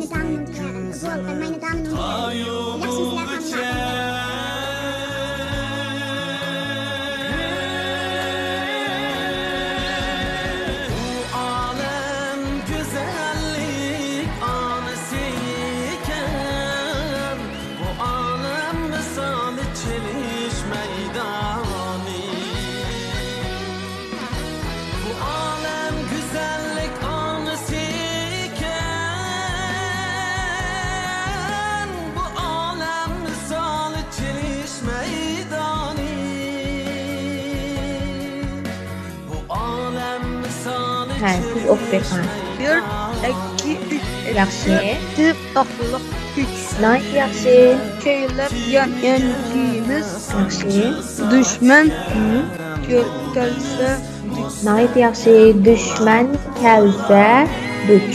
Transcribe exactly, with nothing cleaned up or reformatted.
meine Damen und Herren. Obwohl, äh, meine Damen und Herren. ياخشىمۇسىلەر خانىم ئاپا؟ بۇ ئالەم گۈزەللىك ئانىسى ئىكەن، بۇ ئالەم مىسالى چېلىش مەيدانى. بۇ ئالەم گۈزەللىك ئانىسى ئىكەن، بۇ ئالەم مىسالى چېلىش مەيدانى. بۇ ئالەم مىسالى ھە، سىز ئوقۇپ بېقىڭ. بىر، ئىككى، ئۈچ. ياخشى. دەپ ئاقلىق كۈچ. ناھايىتى ياخشى. كۆيلەپ يان-يان كۈيىمىز. ياخشى. دۈشمەن ھىم. كۆ-، كەلسە دۈچ. ناھايىتى ياخشى. دۈشمەن كەلسە دۈچ.